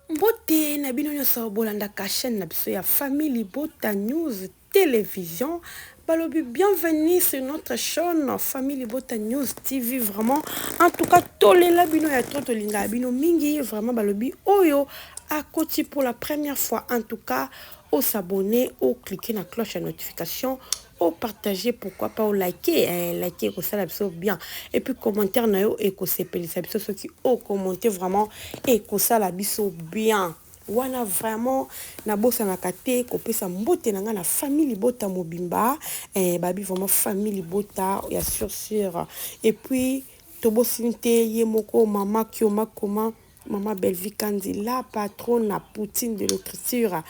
Mbote na bino nyonso bolandaka chaîne na biso ya Famille Libota News Télévision. Balobi bienvenue sur notre chaîne Famille Libota News TV. Vraiment, en tout cas, tolela bino ya trop, tolinga bino mingi. Vraiment, balobi oyo akoti pour la première fois. En tout cas, o s'abonner, o cliquer na cloche ya notification, o partager, pourquoi pas o liker, eh, liker ekosala biso bien. Et puis commentaire na yo ekosepelisa biso. Soki o commenter, vraiment ekosala biso bien. Wana vraiment nabosanaka te kopesa mbote na ngai na Famille Libota mobimba, eh, babi vraiment Famille Libota ya sur sur. Et puis tobosini te ye moko mama Kioma Koma, mama Belvi Kandi, la patronne na Poutine de l'écriture.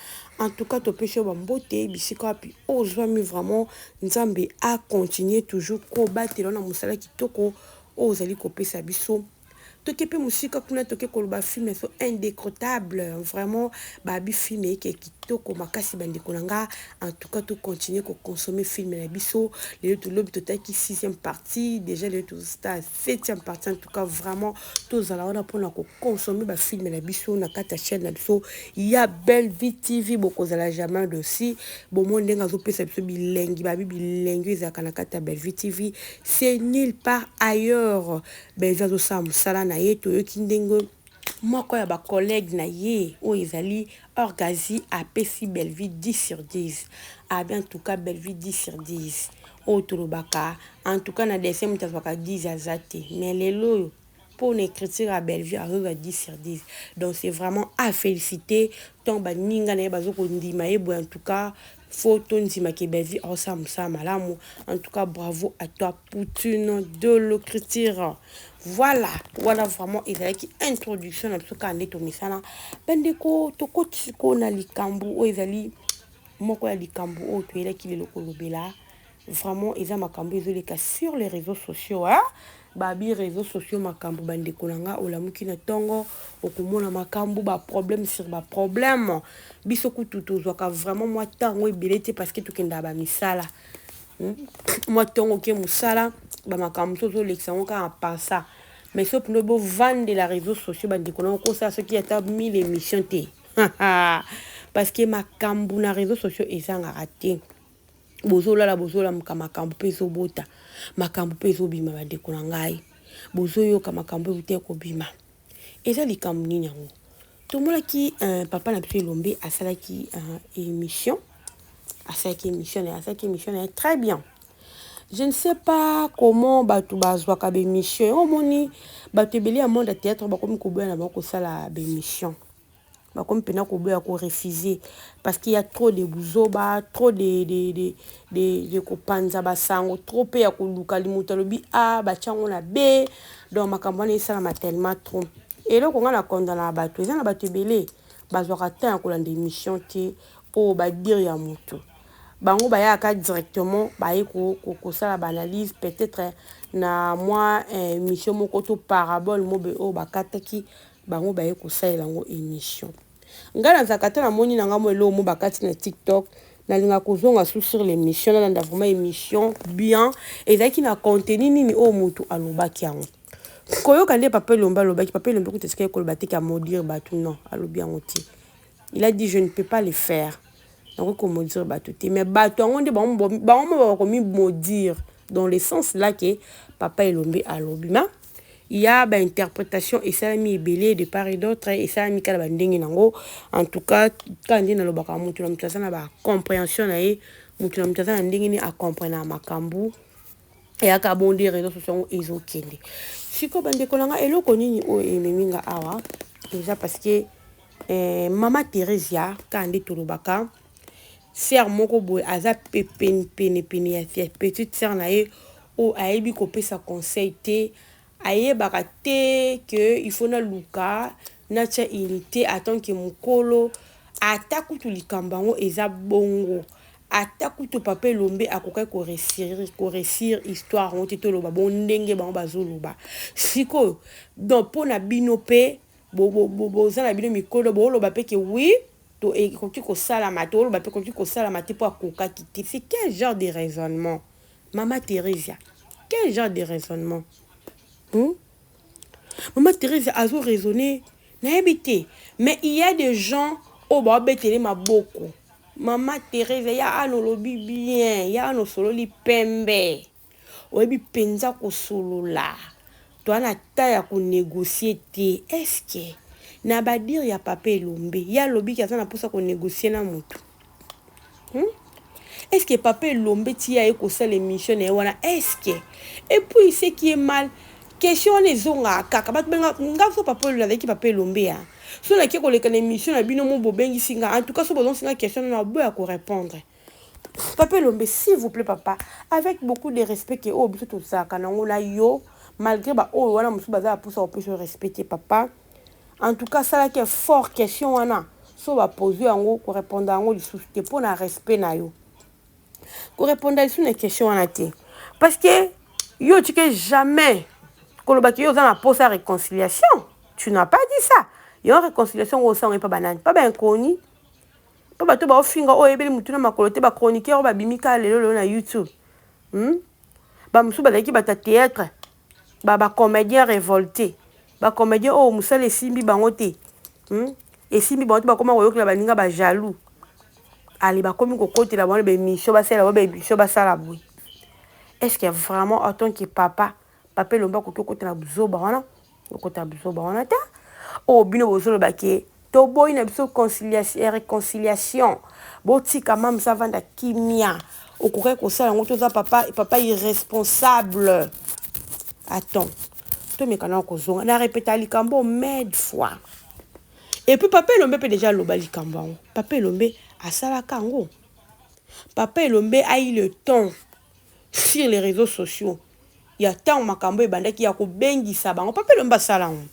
En tout cas, topesi yo bambote bisika wapi ozwami. Vraiment, Nzambe acontinue toujours kobatela na mosala kitoko oyo ozali kopesa biso. Toke mpe mosika kuna, toke koloba film so Indécrottable. Vraiment, babi film eke kitoko makasi, bandeko na nga. En tout cas, tocontinue koconsommer film na biso. Lelo tolobi totaki sixième partie déjà, lelo tozota septième partie. En tout cas, vraiment tozala wana mpona koconsommer bafilm na biso na kati ya chaîne na biso ya Belle Vie TV. Bokozala jamais déçus. Bomoi ndenge azopesa biso bilengi, babi bilengi ezalaka na kati ya Belle Vie TV, c'est nulle part ailleurs. Bellevie azosala mosala na ye. Toyoki ndenge moko ya bacollègue na ye oyo ezali Orgazi apesi Bellevie 10 sur 10. Abi en tout cas Bellevie 10 sur 10. Oyo tolobaka, en tout cas na dessin, moto azwaka 10 aza te, mais lelo oyo mpo na écriture ya Bellevue, azozwa 10 sur 10. Donc c'est vraiment à féliciter. Ntongo baninga na ye bazokondima ye boye, en tout cas faut tondimaki Bellevue aosala mosala malamu. En tout cas, bravo à toi, Poutine de l'écriture. Voilà, wana vraiment ezalaki introduction na biso kaka nde tomesana. Bandeko, tokoti sikoyo na likambo oyo ezali moko ya likambo oyo toyelaki lelo kolobela. Vraiment, eza makambo ezoleka sur les réseaux sociaux, hein? Babi réseaux sociaux, makambo, bandeko na nga, olamuki na ntongo, okomona makambo, baproblème sur baproblème. Biso kutu tozwaka vraiment mwa ntango ebele te parce que tokendaka bamisala, Mwa ntongo oke mosala, bamakambo mosusu ozolekisa yango kaka pasa. Mais so mpino bovandela réseaux sociaux, bandeko na, okosala soki ata 1000 émission te parce que makambo na réseaux sociaux ezangaka te. Bozolala, bozolamuka, makambo mpe ezobota, makambo mpe ezobima. Bandeko na ngai, bozoyoka makambo euti kobima. Eza likambo nini yango? Tomonaki papa na biso Elombe asalaki émission, asalaki émission na ye, asalaki émission na ye très bien. Je ne sais pas comment bato bazwaka baémission. Omoni bato ebele ya monde ya théâtre bakomi koboya na bango kosala baémission, bakomi mpena koboya, korefuser parce qu'il y a trop de buzoba, trop de kopanza basango, trop mpe ya koluka moto alobi a batia yango na b. Donc makambo wana esalama tellement trop. Eloko nga na kondana bato, eza na bato ebele bazwaka temps ya kolanda émission te. Oyo badire ya moto, bango bayaka directement, baye kosala baanalyse peut-être na mwa émission moko to parabole mobe oyo bakataki bango, baye kosalela yango émission. Ngai nazalaka te, namoni na ngai mo eloko mo bakati na TikTok, nalingaka kozonga su sur l'émission, nalanda vraiment émission bien, ezalaki na contenu nini oyo motu alobaki yango. Koyoka nde papa Elombe alobaki, papa Elombe kuta esika koloba te ka maudire bato, non, alobi yango te. Il a dit: "Je ne peux pas le faire, nakoki komaudire bato te." Mais bato yango nde bango mo bakomi maudire dans le sens là que papa Elombe alobi. Ma il y a bainterprétation esalami ebele de part et d'autre, esalami kaka bandenge nango. En tout cas, kaka nde nalobaka, moto na moto aza na bacompréhension na ye, moto na moto aza na ndenge nini acomprendre makambo eyaka. Bon, nde réseau sociaux yango ezokende sikoyo. Bandeko na nga, eloko nini oyo ememi nga awa? Eza parce que mama Theresia, kaka nde tolobaka, sœur moko boye aza pepeni penepene ya petite sœur na ye oyo ayebi kopesa conseil te, ayebaka te ke il faut naluka natia unité en tant que mokolo. Ata kutu likambo yango eza bongo, ata kutu papa Elombe akokaki koréussir histoire yango te. Toloba bon, ndenge bango bazoloba sikoyo, donc mpo na bino mpe boza na bino mikolo, booloba mpe ke oui, to ekoki kosalama te, oloba mpe ekoki kosalama te mpo akokaki te. C'est quel genre de raisonnement, mama Theresia? Quel genre de raisonnement, Mama Theresia azoraisonner Nayebi te mais il ya des gens oyo bao betele maboko maman Therèse ya Anne olobi bien ya Anne osololi pembe oyebi penza kosolola toa na temps ya ko negocier te est ce que na ba dire ya papa Elombe ye alobi ke aza na posa ko negocier na mutu hum? Est ce que papa Elombe ti ye aye kosala emission na ye wana est ce que et puis ce qui est mal question wana ezongaka kaka bato benga nga so papa Elombe nazalaki papa Elombe ya so nake koleka na emission na bino mo bobengisi nga en tout cas so bozongisi nga question na boya ko répondre papa Elombe s'il vous plaît papa avec beaucoup de respect ke oyo biso tozalaka nango na yo malgré ba oyo wana mosusu baza na mposa kopesa yo respect te papa En tout cas salaki effort question wana so ba pose yango ko répondre yango lisusu te mpo na respect na yo ko répondre lisusu na question wana te parce que yo otike jamais koloba ke yo oza na posa ya réconciliation tu n'as pas dit ça yo réconciliation ngo osango epa banani pa ba inconnu pa bato baofinga oyo oyebeli motu na makolo te ba chroniqueur oyo babimi kaka lelo lelo na youtube hmm? bamosusu bazalaki bato ya théâtre ba ba comedien revolte ba comedien oyo musala esimbi bango te hum esimbi bango te bakoma koyokela baninga ba jaloux ale bakomi kokotela bango na ba emission basalela bango ba emission basala boye est ce que vraiment en tant que papa papa elombe akoki okota na buzoba wana okota na buzoba wana te oyo bino bozoloba ke Toboyi na biso conciliation reconciliation botika mam's avanda kimia okokaki kosala yango te oza papa papa irresponsable attends tomeka nao kozonga na repeta likambo maid fois et puis papa elombe mpe deja aloba likambo yango papa elombe asalaka yango papa elombe a eu le temps sur les réseaux sociaux ya ntango makambo ebandaki ya kobengisa bango papa elombe asala yango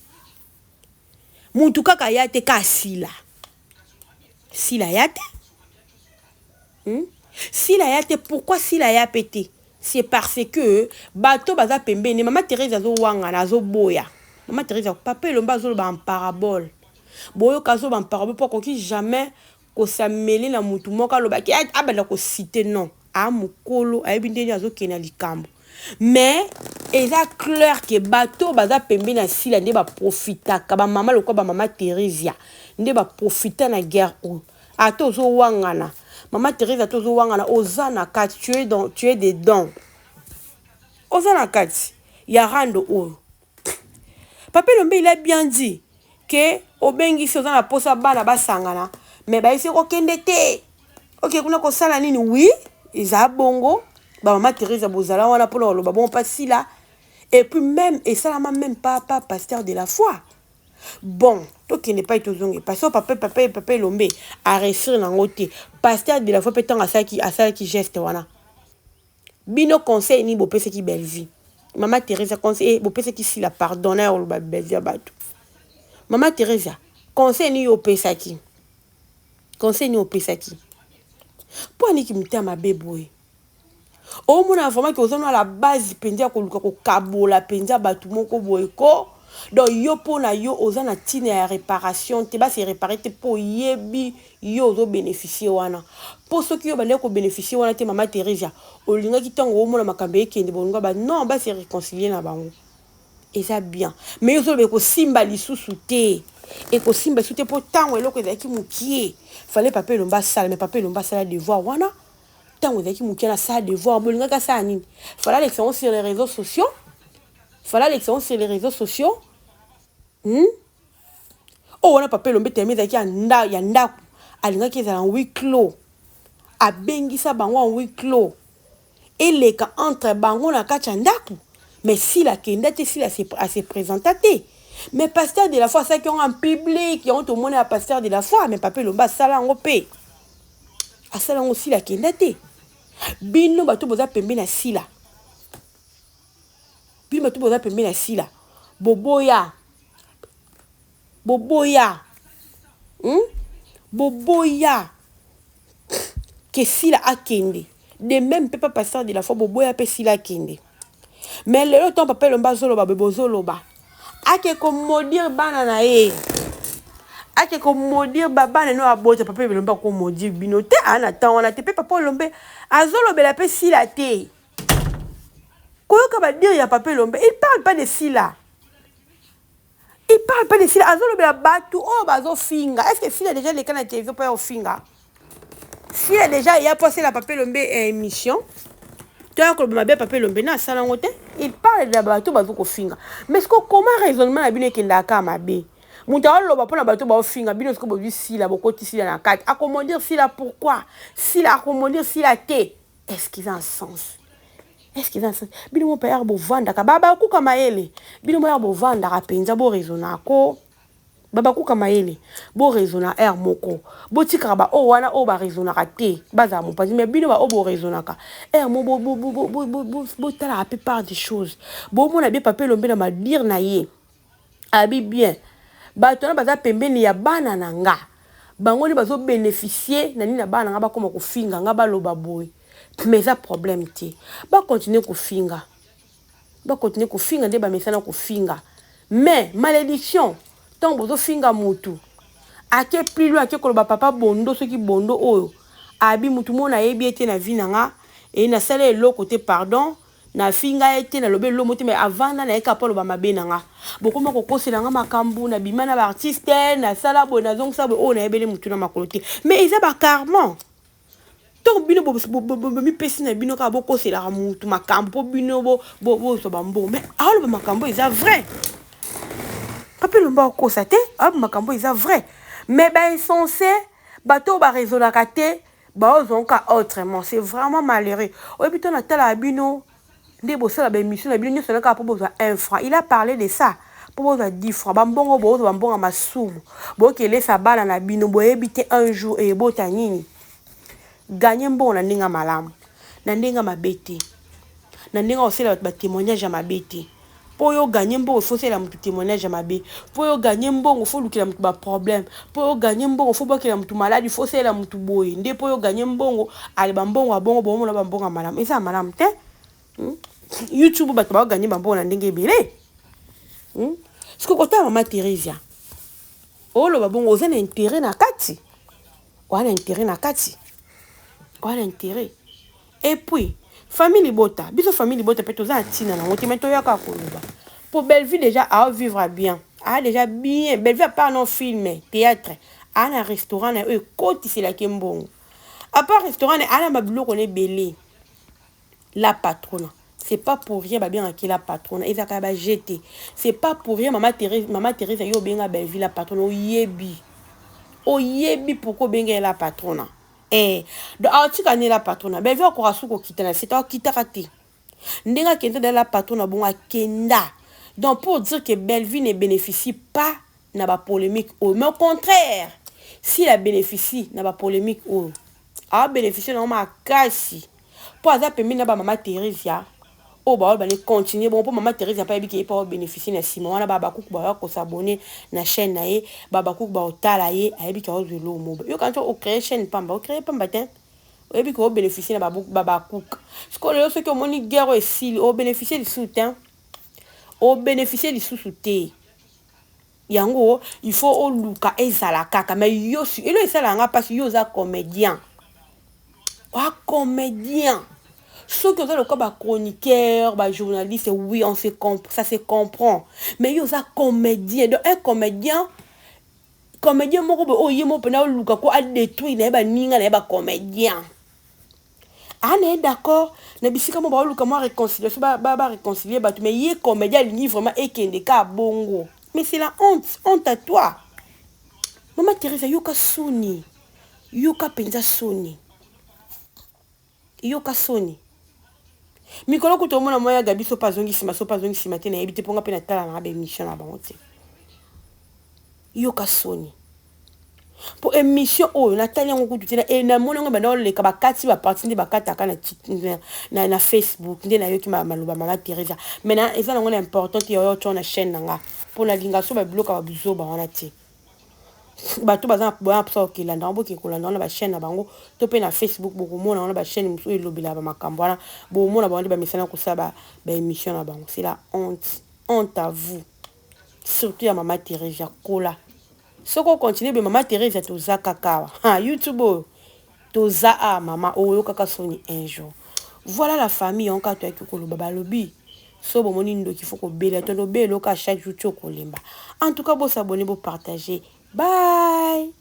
Mutu kaka aya te ka sila. Sila aya te? Hmm? Sila aya te pourquoi sila aya pe te? C'est parce que bato baza pembeni maman Therèse azo wangana azo boya. Maman Therèse papa Elombe azoloba en parabole. Boyoka azoloba en parabole po akoki jamais ko s'amele na mutu moko aloba ke abanda ko citer non a mukolo ayebi ndenge azo kende na likambo mais eza clair ke bato baza pembeni ya sila nde ba profitaka ba mama lokola ba mama Theresia nde ba profita na guerre oyo ata ozo wangana mama Theresia ata ozo wangana oza na kati tu es dans tu es dedans oza na kati ya rando oyo papa Elombe il a bien dit que obengisi oza na posa bana basangana mais bayebisi yo kokende te oke kuna kosala nini oui eza bongo ba mama Theresa bozala wana mpona koloba bongo pa sila et puis même esalama même pas pa pasteur de la foi bon tokende epai tozonga epai so papa papa papa elombe aresir nango te pasteur de la foi mpe ntango asalaki asalaki geste wana Bino conseil nini bopesaki Bellevue? Mama Theresa conseil eh, bopesaki Sila pardon na ya koloba Bellevue ya bato. Mama Theresa conseil nini opesaki? Conseil nini opesaki? Mpo aniki motema mabe boye? Omona vraiment ke oza na la base mpenza ya koluka kokabola mpenza bato moko boye ko donc yo mpo na yo oza na ntina ya reparation te base repare te mpo oyebi Yo ozo beneficier wana po soki yo obandaki ko beneficier wana te mama Theresia olingaki tango omona makambo ekende bolingo ba non ba se reconcilier na bango eza bien mais yo ozoloba ekosimba lisusu te ekosimba lisusu te po tango eloko ezalaki mukie fallait papa Elombe asala mais papa Elombe asala devoir wana tango ezalaki mukie asala devoir bolingaki asala nini fallait alekisa yango sur les réseaux sociaux fallait alekisa yango sur les réseaux sociaux hmm? Oyo wana papa elombe tellement ezalaki ya nda ya ndaku alingaki ezala en huis clos abengisa bango en huis clos eleka entre bango na kati ya ndaku mais sila akenda te sila a se presenta te mais pasteur de la foi asalaki yango en public yango tomona ya pasteur de la foi mais papa elombe asala yango mpe asala yango sila akenda te bino bato boza pembeni ya sila bino bato boza pembeni ya sila boboya Boboya hum boboya que sila akende de meme pe pa pasteur de la foi boboya pe sila akende mais lelo ntango papa elombe azoloba boye bozoloba ake komaudire bana na ye ake komaudire babana no abota papa elombe akomaudire bino te aa na ntango wana te mpe papa elombe azolobela mpe sila te koyoka badire ya papa elombe il parle pas de sila. Il Parle pas de Sila. Azolobela bato oyo bazofinga. Est ce que Sila déjà leka na télévision mpo ya kofinga? Sila déjà eya mpo asala Papa Elombe émission to ya koloba mabe. Papa Elombe na asala yango te. Il parle de bato bazo kofinga. Mais ce que comment raisonnement na bino ekendaka kaka mabe? Moto aoloba mpona bato baofinga bino, siko bozwi Sila, bokoti Sila na kati, akomaudire Sila. Pourquoi Sila akomaudire Sila te? Est ce qu'ils ont un sens? Est ce qu'ils ont un sens? Bino mo payaka, bovandaka, bakuka mayele. Bino mo yaka, bovandaka mpenza, boraisonnako. Babakuka mayele, boraisonna aire moko. Botikaka baoyo wana oyo baraisonnaka te, bazala mopanzi. Mais bino baoyo boraisonnaka aire mo, botalaka mpe part des choses. Bomona bien, Papa Elombe na madire na ye abi bien, bato wana baza pembeni ya bana na nga, bango nde bazobénéficie na nini na bana na nga. Bakóma kofinga nga, baloba boye, mais eza problème te. Bakontinue kofinga, bakontinue kofinga nde bamesana kofinga. Mais malédiction, ntango bozofinga mutu, ake plus loin, ake koloba papa Bondo. Soki Bondo oyo abi mutu moko nayebi ye te na vie na nga, e nasala eloko te, pardon, nafinga ye te, nalobi eloko te, mais avanda na ye kaka mpo aloba mabe na nga. Bokoma kokosela nga makambo, nabima na baartiste, nasala boye, nazongisa boye, oyo nayebeli mutu na makolo te. Mais eza bakarma. Ntongo bino bomipesi na bino kaka, bokoselaka mutu makambo mpo bino bozwa bambongo. Mais aoloba makambo eza vrai. Papa Elombe akokosa te, aoloba makambo eza vrai. Mais bainsensé, bato oyo baraisonnaka te, baozonga autrement. C'est vraiment malheureux. Oyebi to natalaka bino nde bosala baémission na bino nyonso na kaka mpo bozwa 1 franc. Il a parlé de ça, mpo bozwa 10 francs, bambongo, bozwa bambongo ya masumu, bokelesa bana na bino. Boyebi te un jour eyebota nini. Gagner mbongo na ndenge ya malamu, na ndenge ya mabe te, na ndenge osala bato batémoignage ya mabe te. Mpo oyo gagner mbongo, faut osala motu témoignage ya mabe. Mpo oyo gagner mbongo, faut olukela motu baproblème. Mpo oyo gagner mbongo, faut bokela motu maladi, faut osalela motu boye nde mpo oyo gagner mbongo. Ale, bambongo ya bongo, bomona bambongo ya malamu eza ya malamu te. YouTube, bato bagagner bambongo na ndenge ebele. Soki kotala Mama Theresia oloba bongo, oza na intérêt na kati, oza na intérêt na kati, oza na intérêt. Et puis famille libota, biso famille libota mpe toza na ntina nango te. Mais toyaka koloba po Bellevue déjà aovivre bien, aa déjà bien. Bellevue, à part non film, théâtre, aa na restaurant na ye oyo ekotiselaki mbongo. À part restaurant na ye, aa na babiloko na ebele. La Patrona, c'est pas pour rien babengaki la Patrona. Ezalaka ya baje te, c'est pas pour rien. Mama Thérèse, Mama Thérèse, yo obenga Bellevue la Patrona, oyebi, oyebi pourquoi obenga ye la Patrona. Donc aotika nde la Patrona. Bellevue akoka su kokita na se te, akitaka te ndenge akenda da la Patrona bongo akenda. Donc pour dire que Bellevue ne bénéficie pas na bapolémique oyo, mais au contraire, s'il a bénéficie na bapolémique oyo, abénéficie nango makasi, mpo aza pembeni na bamama Thérésia oyo baoyo bane continue bongo. Mpo Mama Thérésia mpe ayebi ke ye mpo aobénéficie na nsima wana, babakuku baya kos'abonner na chaîne na ye, babakuku baotala ye, ayebi ke aozwa eloko moba. Yo kanti ocréer chaîne pamba, ocréer pamba te. Oyebi ke obénéficie na babakuka. Sikoyo lelo, soki omoni guerre oyo esili, obénéficie lisusu te, obénéficie lisusu te. Yango il faut oluka ezala kaka. Mais yo, elo esalaka nga mpasi, yo oza comédien, oa comédien. Soki oza lokola bachroniqueur, bajournaliste, oui, on se ça se comprend. Mais yo oza comédien. Donc un comédien, comédien moko boye oyo ye moko mpena oluka ko adétruire na ye baninga na ye bacomédien, aa na ye d'accord na bisika mo baoluka mwa réconciliation, baréconcilie bato. Mais ye comédien alingi vraiment ekende ka bongo. Mais c'est la honte, honte à toi, Mama Theresa. Yoka soni, yoka mpenza soni, yoka soni. Mikolo kutu omona mwa ya Gabi, so mpe azongi nsima, so mpe azongi nsima te, nayebi te, mponga mpe natala nanga baémission na bango te. Yoka soni, mpo émission oyo natali yango kutu te. Namoni yango banda oleka, bakati baparti nde bakataka na Facebook nde nayoki maloba Mama Theresa. Mais eza nango na important te oyo tyo na chaîne na nga, mpo nalinga so babiloko ya babuzoba wana te. Bato baza boya mposa kokelanda yango, boke kolanda wana bachaîne na bango to mpe na Facebook. Bokomona wana bachaîne mosusu oyo elobelaka bamakambo wana, bomona bango nde bamesana kosala baémission na bango. C'est la honte, honte à vous, surtout ya Mama Theresa. Kola soki okontinue be, Mama Theresa, toza kaka awa ha YouTube oyo toza a mama oyo kaka soni un jour. Voilà la famille, yango kaka toyaki koloba. Balobi So bomoni ndoki, faut kobela to lobela oka chaque jour ti okolemba. En tout cas, bosabonner, bopartager. Bye.